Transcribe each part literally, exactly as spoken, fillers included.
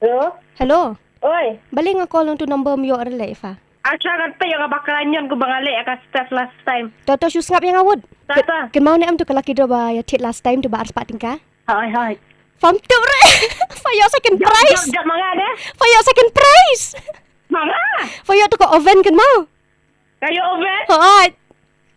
Hello. Hello. Oi. Balei nga call nangtu number ym ïoh re leh, Ifa? Acha, ngan peit ïa nga ba khlaiñ, kumba nga leh ïa ka step last time. To to, shu sngap ïa nga wut. Ta ta. Kynmaw ne em tu ka lucky draw ba ïa thied last time tu ba ar spah tyngka? Hoi hoi. Pham tip re. Pha ïoh second prize. Jap ma nga de. Pha ïoh second prize. Ma nga. Pha ïoh tu ka oven, kynmaw. Ka ïoh oven? Hooid.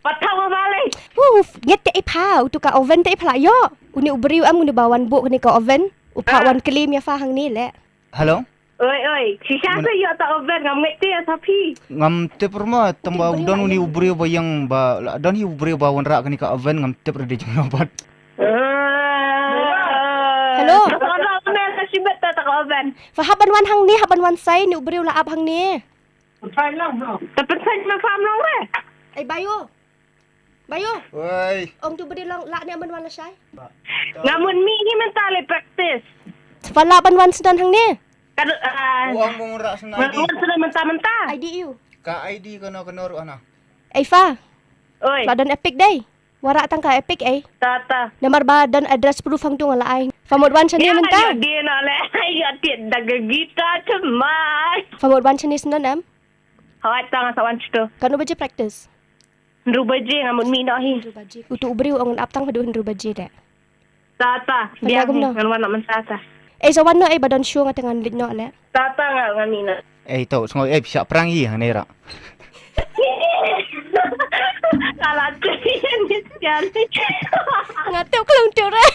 Pat thaw ma balei? Uf, nget te i pha, utu ka oven te i pha la ïoh. Uni u briew em uni ba wan buh kane ka oven. U pha wan claim ïa pha hangne leh. Hello? Oi oi, shisha sa ïoh ta oven, ngam nget te ïa sa phi. Ngam tip re ma, tang ba u don uni u briew ba ïeng ba, la don hi u briew ba wanrah kane ka oven, ngam tip re de jong no pat. Hello? Ka wanrah oven, ka shibit ta ka oven. Pha hap ban wan hangne, hap ban wan sai, ni u briew la ap hangne. Te pynshai ma pha ym long re. Ei Bayo. Bayo. Wei. Ong tu badi long lah ne ban wan lashai. Nga mut mih hi mynta leh practice. Pha lah ban wan sdang hangne. Ka ong bym rah sdang. Wan sdang mynta mynta. I D U. Ka I D kano kano ruh ana. Ei pha. Oi. Lah don Epic dei. Wanrah tang ka Epic ei. Ta ta. Namar ba don address proof hangtu nga la ai. Pha mut wan shane mynta. Ïa dei na leh. Ïa dei da gita cemas. Pha mut wan shane sdang em. Hooid, tang sa wan shito. Katno baje practice? Hynriew baje nga mut mih noh hi. Hynriew baje. Utu u briew ong ngan ap tang haduh hynriew baje de. Ta ta. Biang hi ngan wan noh mynta ta. Ei sa wan noh ei, ba don show nga te ngan leit noh leh. Ta ta, nga ngan mih noh. Ei to, sngew ei pisa prank hi hangne ra. Kala tu ni sian. Nga tip ka long tu re.